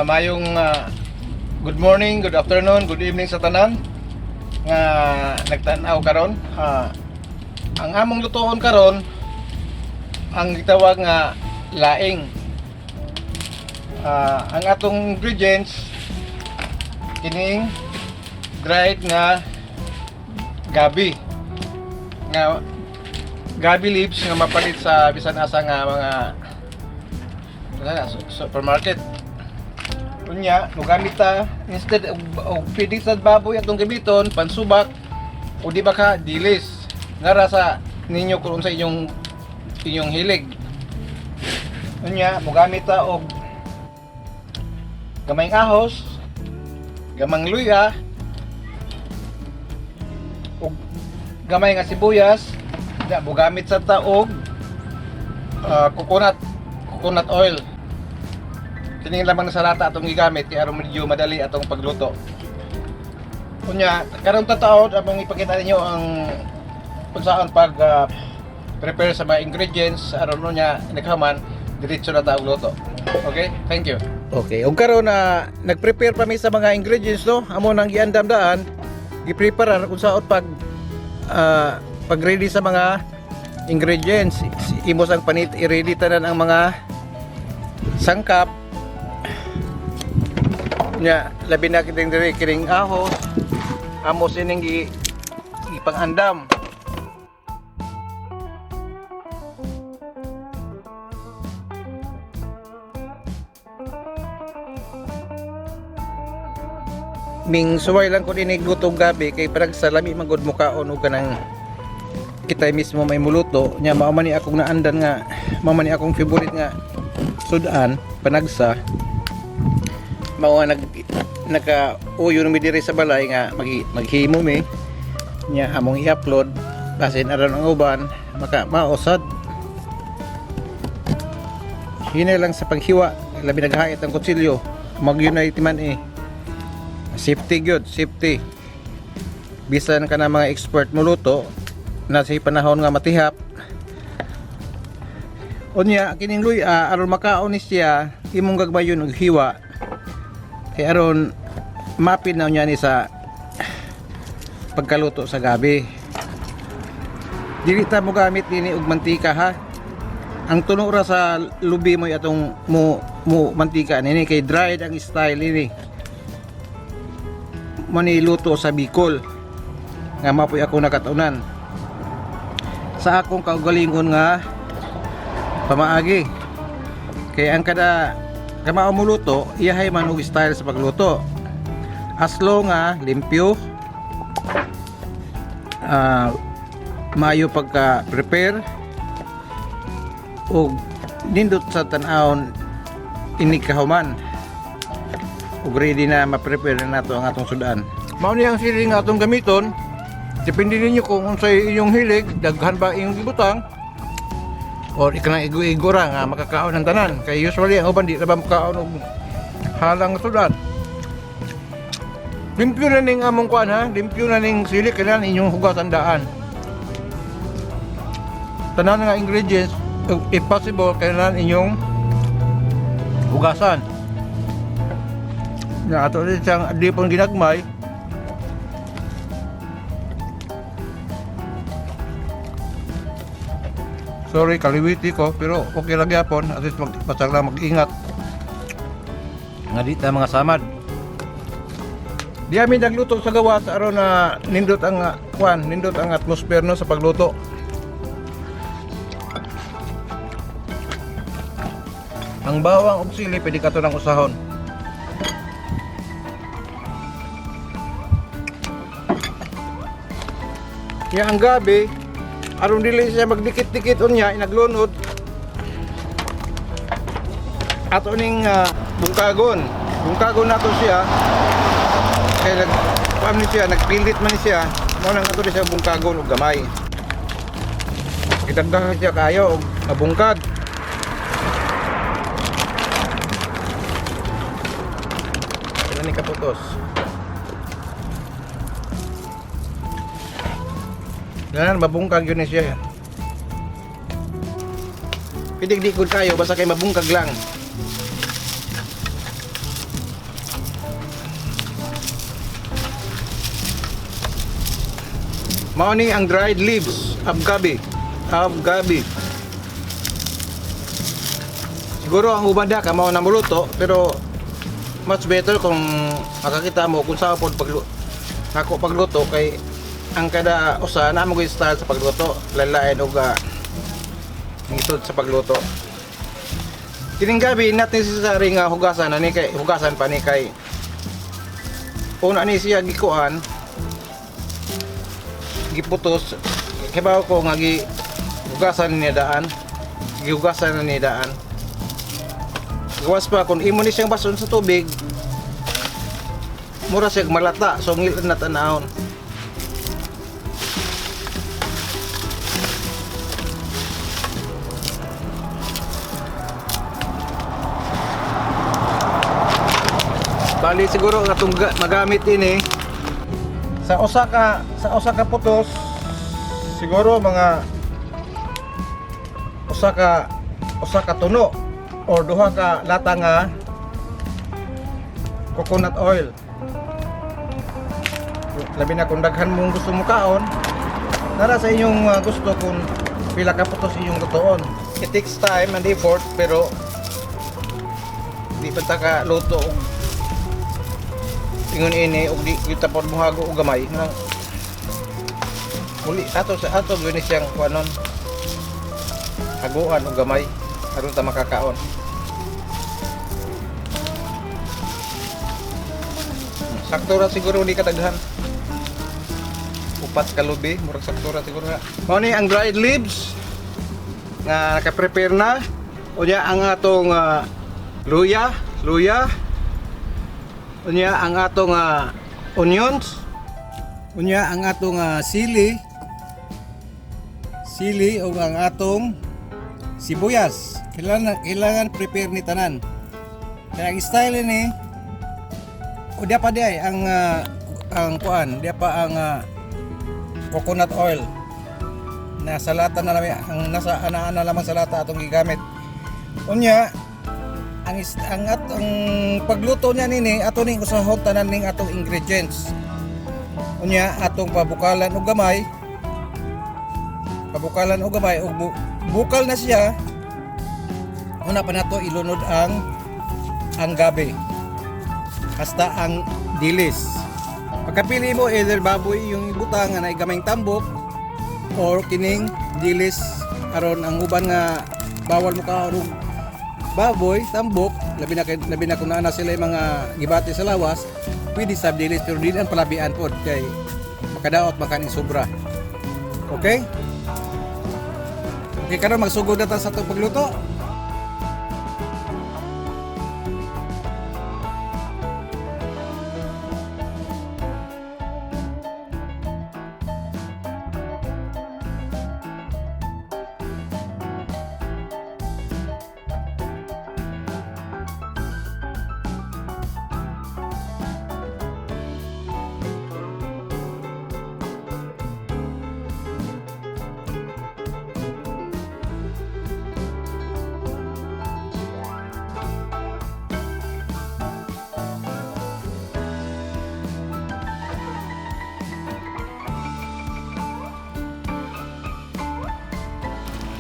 Mayong good morning, good afternoon, good evening sa tanan nga nagtan-aw karon. Ang among lutoon karon ang gitawag nga laing. Ang atong ingredients kining dried nga gabi nga gabi leaves nga mapalit sa bisan asa nga mga wala na, supermarket. Unya, mogamit ta instead og pwede sa baboy atong gamiton pansubak o di ba ka dilis. Nara sa ninyo kung sa inyong inyong hilig. Unya, mogamit ta og gamayng ahos, gamang luya, ug gamay nga sibuyas, da mogamit sa ta og coconut coconut oil. Kini lamang sa lata atong gigamit kay aron medyo madali atong pagluto. Unya, karon tataod among ipakita ninyo ang unsaon pag prepare sa mga ingredients aron unya naghaman diretso na ta og luto. Okay? Thank you. Okay, ug karon na nag-prepare pa mi sa mga ingredients, no. Amo nang giandam daan, gi-prepare kung saon pag pag-ready sa mga ingredients. Imo sang panit i-ready tanan ang mga sangkap nya, labi na kining diri, kining ahos amo sining gi ipangandam. Ming suway lang ko dinig lutong gabi kay parang sa lami man gud mukaon og kanang kita mismo may muluto nya. Mao man ni akong naandan nga mao man ni akong favorite nga sudan panagsa. Mao nga naka uyo mi diri sa balay nga maghimo mi nya among i-upload basin aron ang uban maka mausad. Hinay lang sa paghiwa, labi naghait ang kutsilyo, magyunay timan eh. Safety gyud, safety. Bisan ka na mga expert moluto na sa panahon nga matihap. Unya kining luya, aron makaon ni siya, imong gagmayon og hiwa kay aron mapin na unya ni sa pagkaluto sa gabi. Dili ta mo gamit dinhi og mantika ha. Ang tuno ra sa lubi mo atong mo mo mantika nini kay dried ang style ini maniluto sa Bicol nga mapoy ako nakatunan sa akong kaugalingon nga pamaagi. Kay ang kada kamao moluto, iyahay man og style sa pagluto, aslo nga limpyo, maayo pagka prepare ug nindot sa tan-awon ini kahuman ug ready na ma-prepare na nato ang atong sudan. Mao ni ang sili nga atong gamiton. Depende ninyo kung unsay inyong hilig, daghan ba inyong gibutang or ikanang igo-igo ra nga makakaon ng tanan. Kay usually ang uban di ra ba makaon og halang nga sudan. Limpyo na ning among kuan ha, limpyo na ning sili, kailangan inyong hugasan daan. Tanan nga ingredients, if possible, kailangan inyong hugasan. Na ato din siyang dipon ginagmay. Sorry, kaliwiti ko, pero okay lang yapon. At least basta lang mag-ingat. Nga di ta mga samad. Di amin nagluto sa gawas aron na nindot ang kwan, nindot ang atmosphere, no, sa pagluto. Ang bawang ug sili pwede ka to ng usahon. Ya ang gabi, aron dili siya magdikit-dikit unya inaglunod. Ato ning bungkagon. Bungkagon nato siya. Kay nag kuan ni siya, nagpilit man ni siya. Mao nang ato ni siya bungkagon og gamay. Gidagdagan siya kayo og mabungkag. Pila ni kaputos? Yan, mabungkag yun ni siya. Pidig di kayo, basta kay mabungkag lang. Mao ni ang dried leaves of gabi. Of gabi. Siguro ang uban da kamo na muluto, pero much better kung makakita mo kung saan pod pagluto. Nako pagluto kay ang kada usa na mo style sa pagluto, lalain og ngisod sa pagluto. Kining gabi not necessary nga hugasan na ni kay hugasan pa ni kay una ni siya gikuan, giputos, kibaw ko nga gi hugasan ni daan, gihugasan na ni daan. Gawas pa kung imo ni siyang bason sa tubig, mura siya malata, so ngil na tanahon. Bali siguro ang atong magamit ini sa usa ka putos, siguro mga usa ka tuno or duha ka lata nga coconut oil. Labi na kung daghan mong gusto mo kaon, nara sa inyong gusto kung pila ka putos inyong lutoon. It takes time and effort, pero di pa ta ka luto og ingon ini og di kita pod mohago og gamay nga muli ato sa ato gyud ni siyang kuanon, haguan og gamay aron ta makakaon. Sakto ra siguro, di kataghan. 4 ka lubi, murag sakto ra siguro na. Mao ni ang dried leaves nga naka-prepare na. Unya ang atong luya, luya. Unya ang atong onions. Unya ang atong sili. Sili ug ang atong sibuyas. Kailangan prepare ni tanan. Kaya ang style ni o diya pa di ay ang kuan, diya pa ang coconut oil. Nasa lata na namin, ang nasa ana-ana lamang sa lata atong gigamit. Unya ang pagluto niya nini ato ning usahon tanan ning atong ingredients. Unya atong pabukalan og gamay. Pabukalan og gamay og bukal na siya. Una pa nato ilunod ang gabi. Hasta ang dilis. Pagkapili mo, either baboy yung ibutang nga naay gamayng tambok or kining dilis, aron ang uban nga bawal mo kaon og baboy tambok, labi na kung naa na sila yung mga gibati sa lawas, pwede sa dilis, pero dili ang palabian pod kay makadaot makaning sobra. Okay? Okay, karon magsugod na ta sa atong pagluto.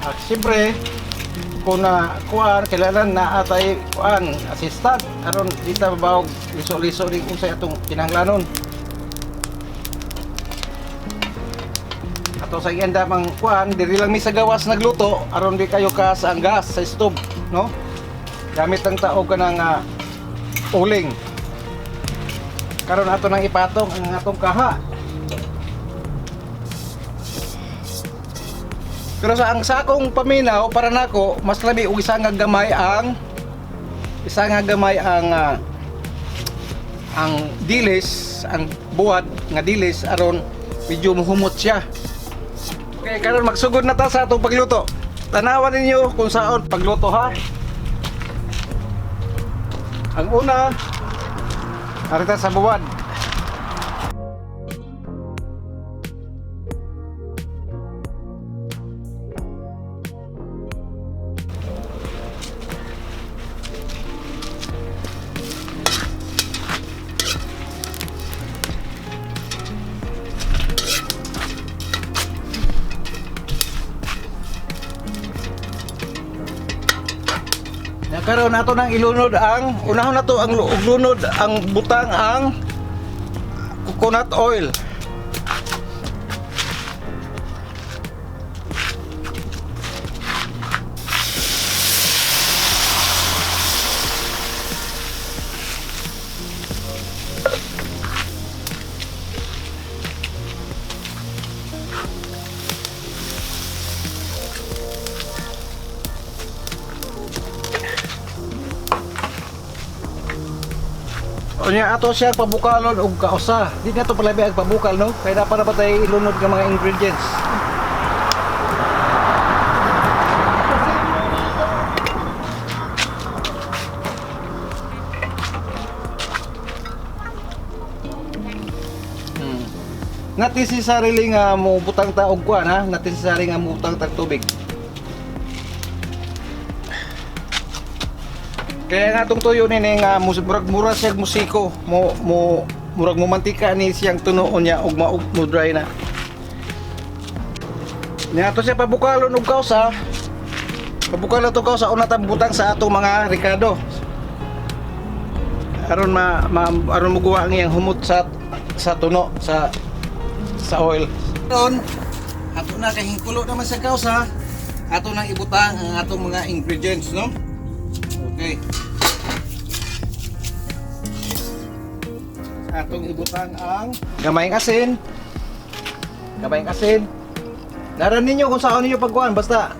At siyempre, kung na kuan, kailangan na atay kuan, assistant, aron di ta mabawog liso-liso rin unsay atong kinahanglanon. Ato sa iyanda mang kuan, diri lang mi sa gawas nagluto, aron di kayo ka sa ang gas sa stove, no? Gamit ang tao ka ng uling. Karon ato nang ipatong ang atong kaha. Pero sa ang sa akong paminaw, para nako mas labi og isa nga gamay ang dilis, ang buwad nga dilis, aron medyo muhumot siya. Okay, karon magsugod na ta sa atong pagluto. Tanawan ninyo kung saan pagluto ha. Ang una, arita sa buwad. Karon ato nang ilunod ang unahon nato ang lunod ang butang ang coconut oil. Unya ato siya pabukalon og kausa. Di na to palabi ang pabukal, no? Kaya dapat na ba tayo ilunod ng mga ingredients? Not necessarily nga mo butang ta og kuan ha, not necessary nga mo butang tag tubig. Kaya nga itong tuyo nini nga murag mura siya musiko, mo mo murag mo mantika ni siyang tunoon niya ug maug mo dry na. Nya ato siya pabukalon og kausa. Pabukalon to kausa una ta butang sa atong mga ricado. Aron ma, ma aron muguwa ang iyang humot sa tuno sa oil. Karon ato na kay hingkulo naman sa kausa. Ato nang ibutang ang atong mga ingredients, no? Okay. Atong ibutang ang gamayng asin. Gamayng asin. Naran ninyo kung saan ninyo pagkuhan basta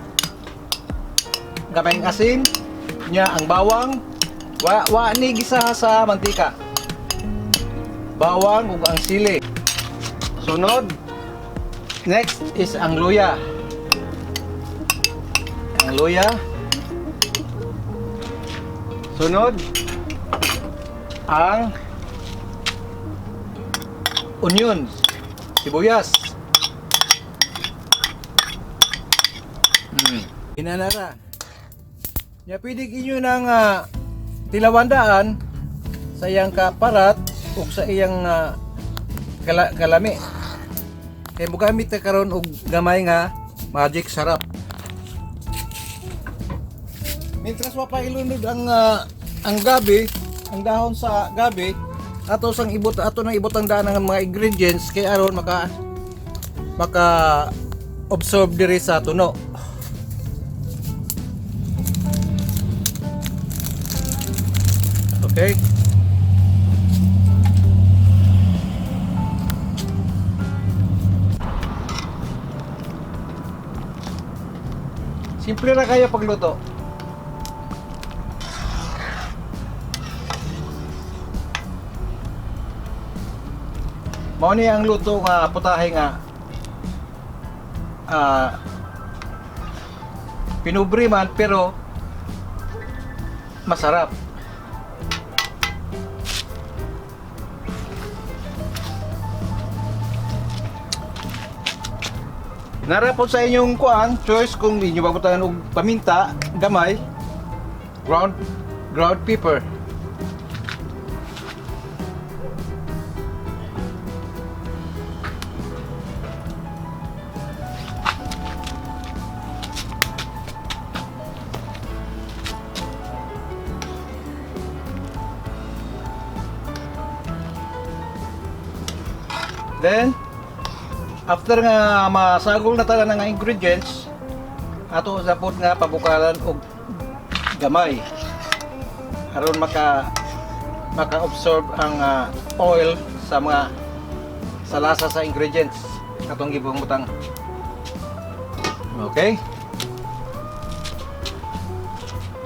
gamayng asin nya ang bawang wa wa ni gisa sa mantika. Bawang ug ang sili. Sunod, next is ang luya. Ang luya. Sunod, ang onions, sibuyas. Inanara. Nya pwede inyo nang tilawandaan sa iyang kaparat ug sa iyang kalami. Kay mogamit ta karon og gamay nga magic sarap. Mientras wa pa ilunod ang gabi, ang dahon sa gabi, ato sang ibot ato nang ibutang daan ang mga ingredients kay aron maka maka absorb diri sa tuno. Okay. Simple ra kayo pagluto. Mao ni ang luto nga putahe nga pinubre man pero masarap. Nara po sa inyong kuan, choice kung inyo babutangan og paminta, gamay, ground ground pepper. Then, after nga masagol na tanan nga ingredients, ato sa pod nga pabukalan og gamay aron maka maka-absorb ang oil sa mga sa lasa sa ingredients atong gibutang. Okay?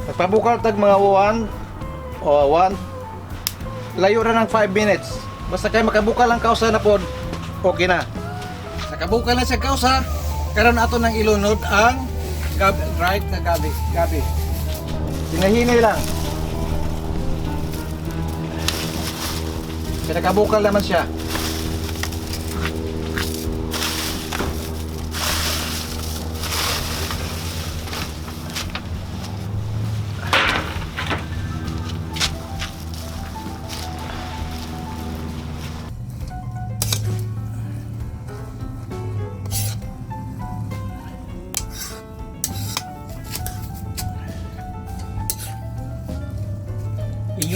Nagpabukal tag mga 1 o 1 layo ra ng 5 minutes. Basta kay makabukal ang kausa na pod, okay na. Nakabukal na siya kausa, karon ato nang ilunod ang dried na gabi, gabi. Hinahinay lang. Pinakabukal naman siya.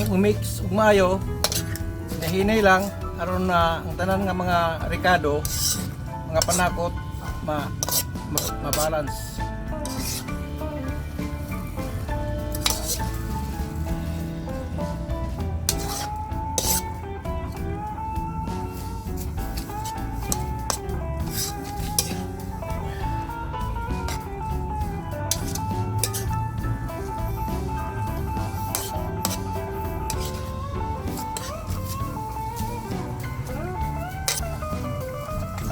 Inyong mix ug maayo. Hinay lang aron na ang tanan nga mga rekado, mga panakot ma-balance.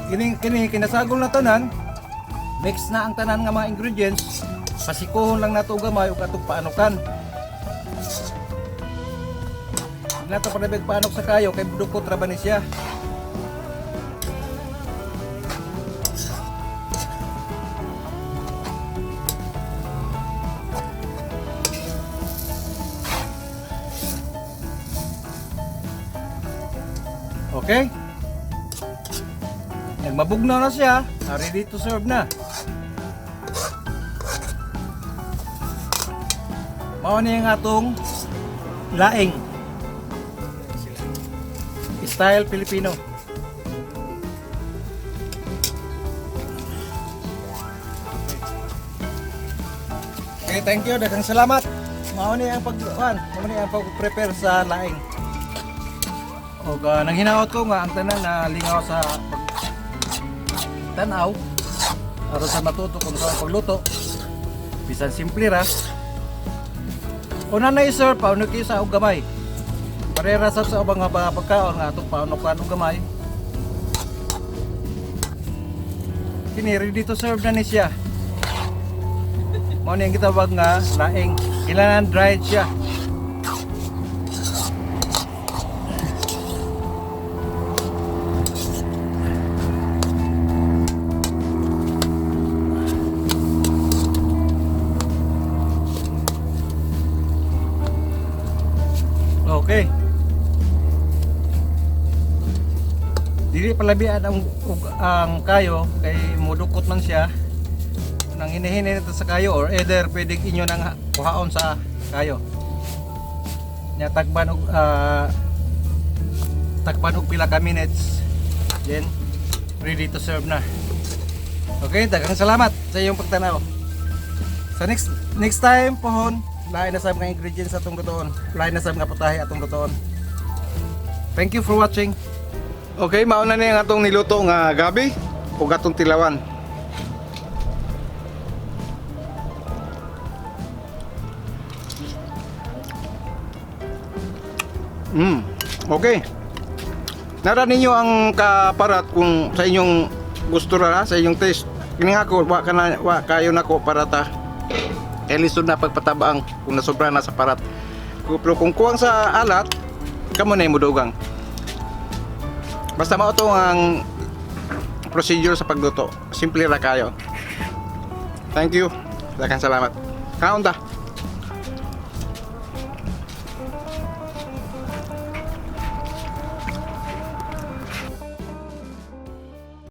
Kini kini kinasagol na tanan. Mix na ang tanan nga mga ingredients. Pasikuhon lang nato gamay ug atong paanukan. Hindi nato panabig paanok sa kayo kay dukot ra ba ni siya. Okay? Nagmabugnaw na siya. Ready to serve na. Mao ni ang atong laing. Style Filipino. Okay, thank you. Daghang salamat. Mao ni ang pagkuan, mao ni ang pag-prepare sa laing. Og nang hinaot ko nga ang tanan na lingaw sa pag tanaw aron sa matuto kung saan pagluto. Bisan simple ra. Una na sir, paunok kayo sa og gamay. Parera sab sa ubang nga mga pagkaon nga atong paunokan og gamay. Kini ready to serve na ni siya. Mao ni ang gitawag nga laing. Kailangan dried siya. Okay. Dili palabian ang kayo kay mudukot man siya. Nang hinihini nito sa kayo or either pwedeng inyo nang kuhaon sa kayo. Nya takban og pila ka minutes. Then ready to serve na. Okay, daghang salamat sa iyong pagtanaw. Sa next next time pohon, lain na sa mga ingredients atong lutoon. Lain na sa mga putahe atong lutoon. Thank you for watching. Okay, mauna na yung atong niluto nga gabi ug atong tilawan. Okay. Nara ninyo ang kaparat kung sa inyong gusto ra sa inyong taste. Kini ako wa kana wa kayo nako parata. Kay lisod na pagpatabaang kung nasobra na sa parat. Pero kung kuwang sa alat, kamo na mudugang. Basta mao to ang procedure sa pagluto. Simple ra kayo. Thank you. Daghang salamat. Kaon ta.